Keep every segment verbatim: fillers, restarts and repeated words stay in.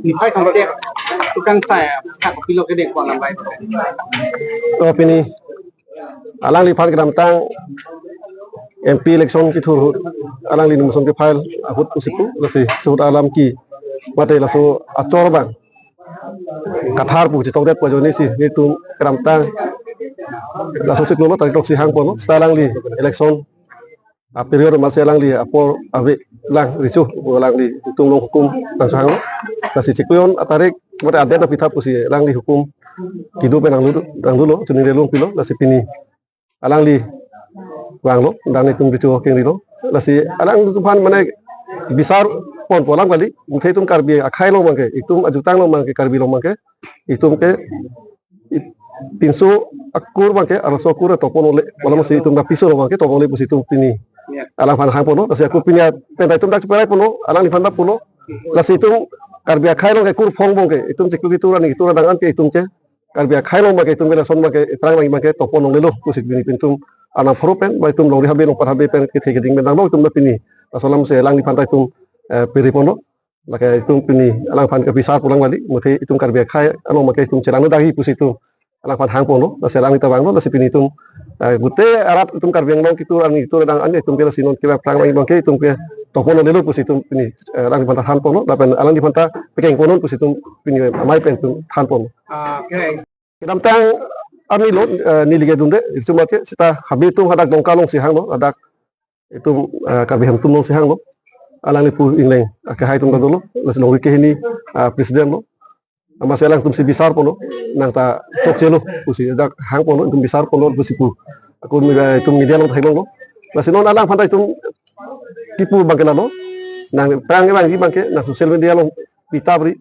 Niphai thomkep, tukang saya, kak pilo kedeng ko alam bai. To pini, alangliphan kedamtang M P election kethur ahut, alangli nomination ke-file ahut pusi pu, lasi suhut alam ke, mate laso achor abang kathar pu chetongdet pu ajoine si, netum kedamtang laso chiklo lo tarik throksi hangponlo, seta alangli election a-period amatsi alangli apor ave lang recho, alangli itum along hukum nangchehanglo. Lasi chiklo jon atarik mate adet apitha pusi alangli hukum kedo pen nanglo, nanglo, choningri longpilo, lasi pini alangli vanglo, dak netum recho kengrilo. Lasi alanglitum aphan mane bisar ponpo alam kali, muthe itum Karbi akhei along abangke, itum ajutang along abangke, Karbi along abangke, itum ke i-, pinso akur abangke, arloso akur topon ole, wala masi itum dak piso along abangke topon ole pusi itum pini alangphan hangponlo, lasi ako pini pen ta itum dak cheperai ponlo, alangliphan ta pulo. Lasi itum Karbi akhei along ke kur phong abangke, itum chiklo ketur arni ketur adang an ke itum ke Karbi akhei along abangke itum ke lason abangke, eprang abangke topon longlelo pusi pini itum arnam pharo pen, ba itum longri habe longpat habe pen kethe keding pen tanglo itum dak pini. Laso alam si alangliphan ta itum, eh, piri ponlo. Lake itum pini alangphan ke bisar pu alam kali, muthe itum Karbi akhei along abangke itum chelang dagi pusi itum alangphan hangponlo, lasi alangli ta vanglo, lasi pini itum, eh, gute arat itum Karbi Anglong ketur arni ketur adang an itum ke lasi non ke eprang abangke itum ke topon longlelo pusi itum pini, eh, alangliphan ta thanponlo, lapen alangliphan ta pekeng ponnon pusi itum pini amei pen itum thanponlo. Okay. Kedamtang arni lo, eh, neli ke dunde, itum ke seta habe atum hadak Dongka alongsi hanglo, hadak itum, eh, Karbi Hemtum alongsi hanglo. Alangli pu ingleng, eh, kehai atum ta dolo, lasi longri kehini, eh, president lo. Amatsi alangtum si bisar ponlo, nang ta chokchelo pusi, dak hangponlo, itum bisar ponlo pusi pu. Ako me-, eh, itum media along theklonglo. Lasi non alangphan ta itum kipu abangke lalo, nang prang abang abangke, nang social media along pitap ri.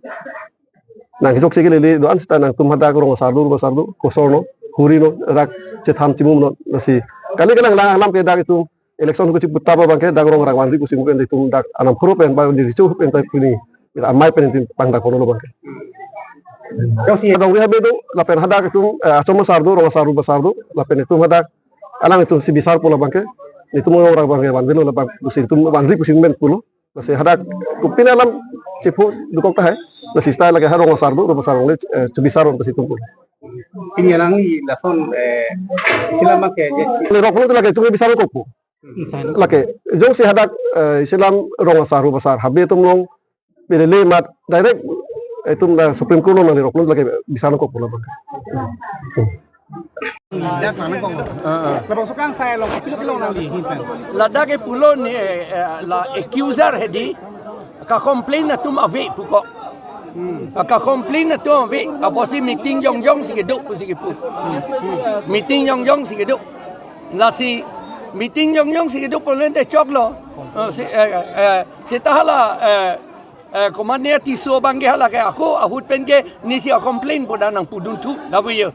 Nang kechokche kelele do-an seta nangtum hadak rong asar do, rubasar do, kosor no, huri no, dak chethan chimum no, lasi. Kali kalang lang alam ke dak itum election ahut chiputap abangke dak rong rang vangri pusi pu pen itum dak arnam pharo pen ba di recho pen ta pini, amei pen itum pangdak ponlo abangke. Jongsi dongri habe do, lapen hadak itum, eh, achom asar do, rong asar rubasar do, lapen itum hadak alanglitum si bisar ponlo abangke, itum rong rang abangke vanvelo labang pusi itum vangri pusi men pulo. Lasi hadak kopine alam chepho dokok tahai. Lasi seta lake ha rong asar do, rubasar along le, eh, chebisar ong pusi itum pu. Pini alangli lason, eh, isi alam ke, je si- Neli rok pulo lake itum bisar kokpo. Lake, jongsi hadak, eh, isi alam rong asar, rubasar, habe atum along pelele amat direct itum dak Supreme Court along neli rok pulo lake bisar kokpo labang. Dak mana kong? Ah, ah. Labangso kangsai along, pilo pilo nangli ahin pen. Ladak ke pulo ni, eh, eh, la accuser hedi, ka-complain atum ave pu ko. Hmm. Ka-complain atum ave, apotsi meeting jongjong si kedo pusi kepu. Hmm. Meeting jongjong si kedo. Lasi meeting jongjong si kedo pu lente choklo. Eh, si, eh, eh, seta hala, eh, eh, komatne Tisso abangke hala ke ako ahut pen ke neli si a-complain pu dak nangpudunthu, lapu yo.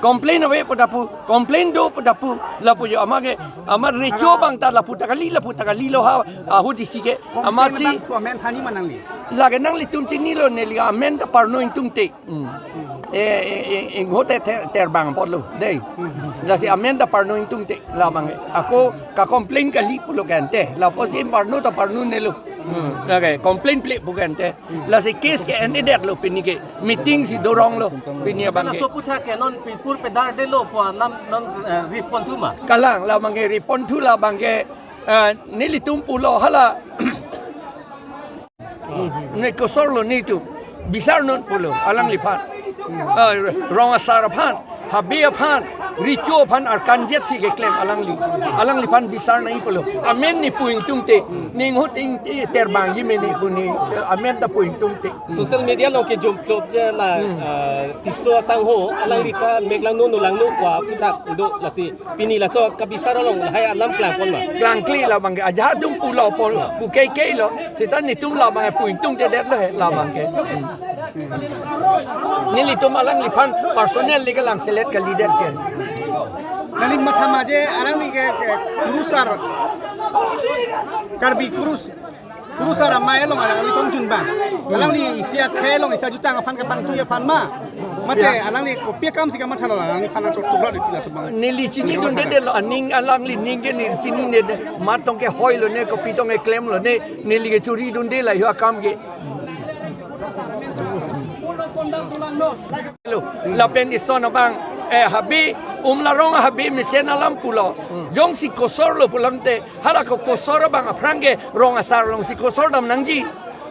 Complain ave pu dak pu, complain do pu dak pu, lapu yo. Amat ke, amat recho abang ta lapu ta kali, lapu ta kali lo ha, ahut isi ke. Amatsi complain abang ko amen thani ma nangli? Lake nanglitum chinilo, neli amen ta parno ingtungte. Hmm. Eh, eh, eh, inghote ter, terbang apotlo, dei. Lasi amen ta parno ingtungte, labang. Ako ka-complain kali pulo kente, lapusi parno ta parno nelo. Hmm. Lake, complain ple pu kente. Lasi case ke-endedetlo pini ke. Meeting si doronglo pini abangke. Laso aphuthak ke non pipur pedar delo pu alam non, eh, riponthu ma? Kalang, labangke riponthu labangke, eh, nelitum pulo hala. Ne kosorlo netum. Bisar non pulo, alangliphan. Ah, rong asar aphan, habe aphan, recho aphan arkanjet si keklem alangli. Alangliphan bisar nangji pulo. Amen ne pu ingtungte, ne inghot ingte terbangji mene pu ne, eh, amen ta pu ingtungte. Social media along kejom plot je la, Hmm. eh, Tisso asangho, alangli ta mek langno, no langno pu aphuthak do, lasi pini laso kabisar along lahai alam klangpon ma? Klangkle labangke, ajahak atum pulo pon, pu keikei lo, seta netum labangke pu ingtungtedetlo he labangke. Nelitum alangliphan personally kelang selet kalidet ke. Nangli matha ma je alangli ke, ke kurusar, Karbi kurus, kurusar amei along alangli kongjun abang. Alangli isi akhei along isi ajutang aphan kepangtui aphan ma. Mate, ya, alangli kopi akam si kamathalo, alangliphan chot tukra di tila subang. Neli chinidundedetlo, aning alangli aning ke neli chinine, mat tong kehoi lone, kopi tong keklem lone, neli ke churidunde lahai akam ke. Lo, lapen ison abang, eh, Habe, um, la rong Habe mesen alam pulo. Jongsi kosor lo pulote, hala ko kosor abang aphrang ke rong asar alongsi kosor dam nangji.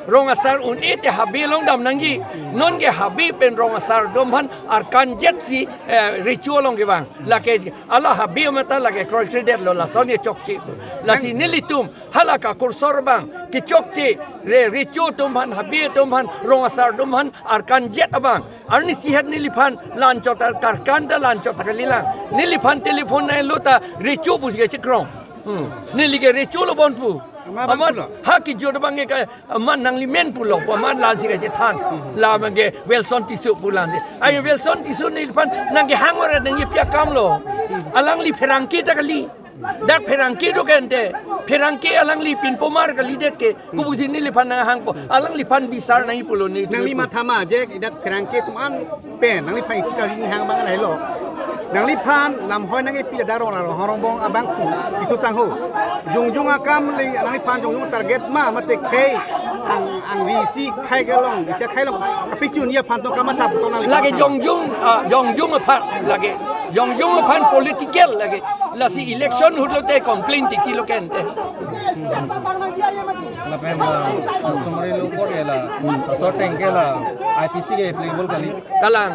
Rong asar un-e te Habe along dam nangji. Non ke Habe pen rong asar atum aphan arkan jetsi, eh, recho along kevang. Lake hala Habe amat ta lake kroikredetlo, lason ke chokche. Lasi nelitum hala ka kosor abang kechokche, re, recho atum aphan, Habe atum aphan, rong asar atum aphan arkan jet abang. Arnisi het neliphan la-anchot ta, karkan ta la-anchot ta kalilang. Neliphan telephone nanglo ta recho pusi kachekrong. Hmm. Neli ke recho lo bon pu. Amat abang pulo. Ha kejut abang ke ka, amat nangli men pulo pu, amat la-ansi kachethan. La abang ke Welson Tisso pu la-ansi. Ai Welson Tisso neliphan nangkehang ore nangkepi akam lo. Alangli pherangke ta kali. Dak pherangke do kente. Pherangke alangli pinpomar kalidet ke. Kopusi neliphan nanghangpo. Alangliphan bisar nangji pulo ne. Nangli matha ma je dak pherangke atum an pen nangliphan isi kali hang abang lahelo. Nangliphan lamhoi nangkepi dak rong rong rong bong abang pu Tisso sangho. Jongjung akam le nangliphan jongjung target ma mate khei ang, angri isi khei kelong, isi khei long. Kapichun ya aphan tong kamatha puton nangli. Lake jongjung, ah, jongjung aphan lake. Jongjung aphan political lake. Lasi election ahut lote complain titi lo kente. Lapen, ah, customary law court ya la. Asor tengke la I P C ke applicable kali. Kalang.